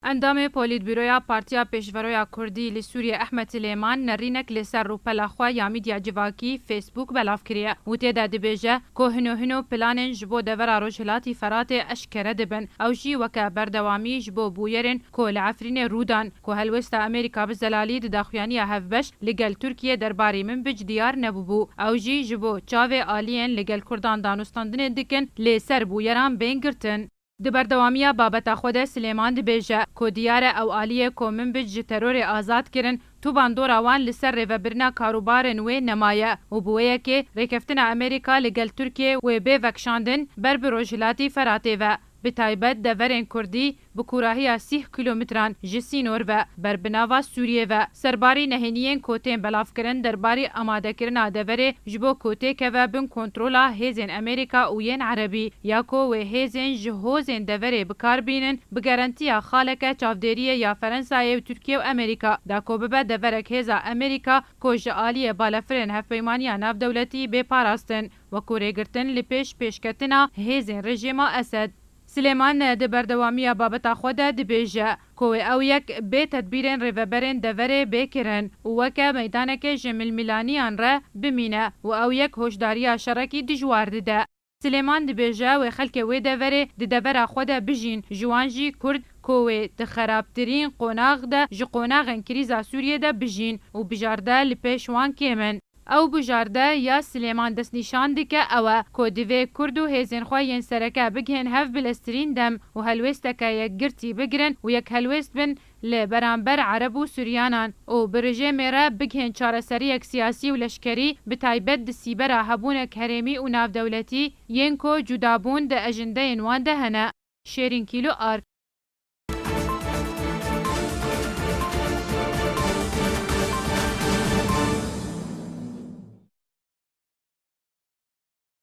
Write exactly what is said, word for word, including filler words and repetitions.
Endamê Polîtbûroya Partiya Pêşveroya Kurdî li Sûriyê Ehmed Silêman nerînek li ser rûpela xwe ya mîdya civakî Facebook belav kiriye û tê de dibêje ku hino hino planên ji bo devera Rojhilatî Feratê eşkere dibin. Ew jî weke berdewamî ji bo bûyerên ku li Efrînê rû dan, ku helwêsta Amerîka bi zelalî di daxuyaniya hevbeş li gel Tirkiyê derbarî Minbic diyar nebûbû. Ew jî ji bo çavê aliyên li gel Kurdan danûstandinê dikin, lê ser bûyeran bên girtin. Di berdewamiya babeta xwe de Silêman dibêje ku diyar e ew aliyê ku Minbic ji terorê azad kirin, tu bandora wan li ser rêvebirina karûbarên wê nemaye û bi wê yekê rêkeftina Amerîka li gel Tirkiyê wê bê vekşandin ber bi Rojhilatî Feratê ve, bi taybet deverên Kurdî bi kûrahiya sîh kîlometran ji sînor ve ber bi nava Sûriyê ve. Serbarî nehêniyên ku tên belavkirin derbarî amadekirina deverê ji bo ku têkeve bin kontrola hêzên Amerîka û yên Erebî, ya ku wê hêzên ji hozên deverê bi kar bînin, bi garantiya xaleke çavdêriyê ya Ferensayê û Tirkiye û Amerîka da ku bibe deverek hêza Amerîka ku ji aliyê balafirên hevpeymaniya navdewletî bê parastin, wekû rêgirtin li pêş pêşketina hêzên rejîma Esed. Silêman di berdewamiya babeta xwe de dibêje ku wê ew yek bê tedbîrên rêveberên deverê bê kirin û weke meydaneke ji milmilaniyan re bimîne û ew yek hoşdariya şerekî dijwar dide. Silêman dibêje wê xelkê wê deverê di devera xwe de bijîn, ji wan jî Kurd ku wê di xerabtirîn qonax de ji qonaxên krîza Sûriyê de bijîn û bijarde li pêş wan kêm in. Ew bijarde ya Silêman destnîşan dike ew e ku divê Kurd û hêzên xwe yên sereke bigihên hev bileztirîn dem û helwêsteke yekgirtî bigirin û yek helwêst bin li beramber Ereb û Suryanan û bi rejêmê re bigihên çareseriyek siyasî û leşkerî, bi taybet di sîbera hebûnek herêmî û navdewletî yên ku cudabûn di ejindeyên wan de hene. Şêrîn Kîlo Ark.